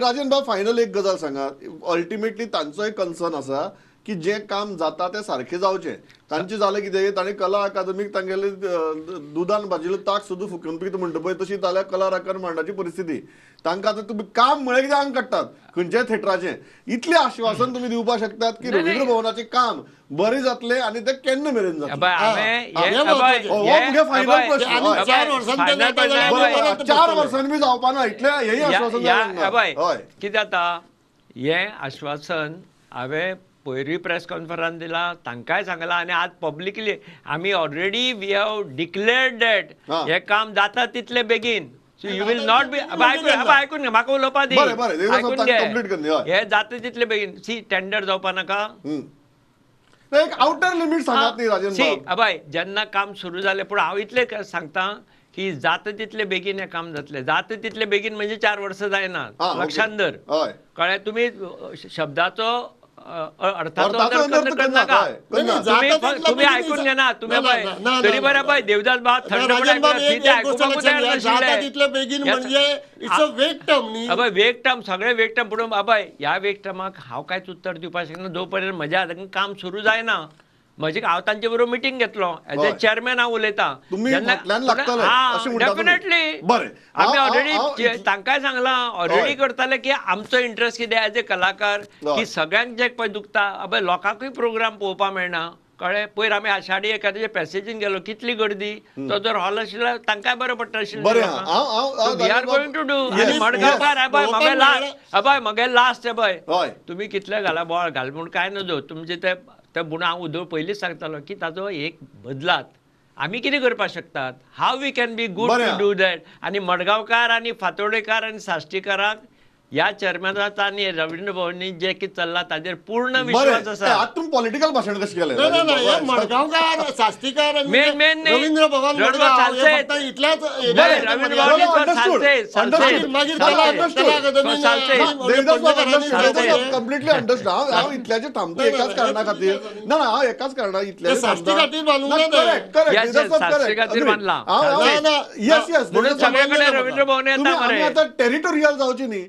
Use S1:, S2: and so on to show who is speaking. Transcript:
S1: राजन बाब फायनल एक गजाल सांगा, अल्टिमेटली तांचोय कन्सर्न आसा की जे काम जाता ते सारखे जावचे. तांचे जालें कितें, तांणी कला अकादमीक तांगेले दुदान भाजिल्लो ताक सुद्दां फुकून पिता म्हणटा पळय तशी जाल्यार कला अकादमी मंडळाची परिस्थिती. तांकां आतां तुमी काम म्हळें कितें आंग काडटात खंयच्याय थेटराचें. इतलें आश्वासन तुमी दिवपाक शकतात की रवींद्र भवनाचें काम बरें जातलें आनी तें केन्ना मेरेन जातलें? फायनल प्रश्न. 4 वर्सांनी बी जावपा ना इतलें हेंय आश्वासन. हय,
S2: कितें जाता हें आश्वासन हांवें पयरूय प्रेस कॉन्फरन्स दिला, तांकांय सांगलां आनी आज पब्लिकली आमी already we have declared that हें काम जाता तितले बेगीन. So you will not be. आयकून घे, म्हाका उलोवपा दी, आयकून घे. हें जाता तितले बेगीन. सी, टेंडर जावपा नाका,
S1: एक आउटर लिमीट सांगात न्ही राजन
S2: सी. अबाय जेन्ना काम सुरू जालें, पूण हांव इतलें सांगता की जाता तितले बेगीन हें काम जातलें. जाता तितले बेगीन म्हणजे 4 वर्सां जायना, लक्षांत धर. कळ्ळें? तुमी शब्दाचो अर्थाचो नाका, तुमी आयकून घेना. तुमी तरी बरें बाय देवदास बाब थंड अबय वेग टर्म, सगळे वेग टर्म. पूण बाबाय ह्या वेग टर्माक हांव कांयच उत्तर दिवपाक शकना जो पर्यंत म्हज्या हातान काम सुरू जायना. म्हजे हांव तांचे बरोबर मिटींग घेतलो एज ए चेअरमॅन हांव उलयतां. डेफिनेटली आमी ऑलरेडी तांकांय सांगलां, ऑलरेडी करताले की आमचो इंट्रस्ट कितें एज ए कलाकार की सगळ्यांक जे पळय दुखता, अबय लोकांकूय प्रोग्राम पळोवपाक मेळना. कळ्ळें? पयर आमी आषाढी एकादशीच्या पॅसेजीन गेलो, कितली गर्दी, तो जर हॉल आशिल्लो तांकांय बरें पडटा आशिल्लें. We are going to do. आनी मडगांवकार अबय मगे लास्ट, अबय मगे लास्ट, अबय तुमी कितले घाला बोळ घाल म्हूण कांय नजो. तुमचे ते ते पूण हांव उदो पयलींच सांगतालो की ताजो एक बदलात, आमी कितें करपाक शकतात, how we can be good to do that. आनी मडगांवकार आनी फातोडेकार आनी साश्टीकाराक ह्या चेअरमॅनाचा आनी रवींद्र भवनी जे कितें चल्लां ताजेर पूर्ण विश्वास आसा.
S1: आतां तुमी पॉलिटिकल भाशण कशें केलें?
S3: मडगांवकार साश्टीकार रवींद्र भवन इतल्याच.
S1: Completely understood. हांव इतल्याचेर थांबता एकाच कारणा खातीर. ना ना, हांव एकाच कारणा इतल्या
S3: साश्टी खातीर बांदूंक.
S1: करेक्ट करेक्ट, येस येस.
S2: म्हणून सगळे कडेन रवींद्र भवन येता.
S1: आतां टेरिटोरियल जावची न्ही.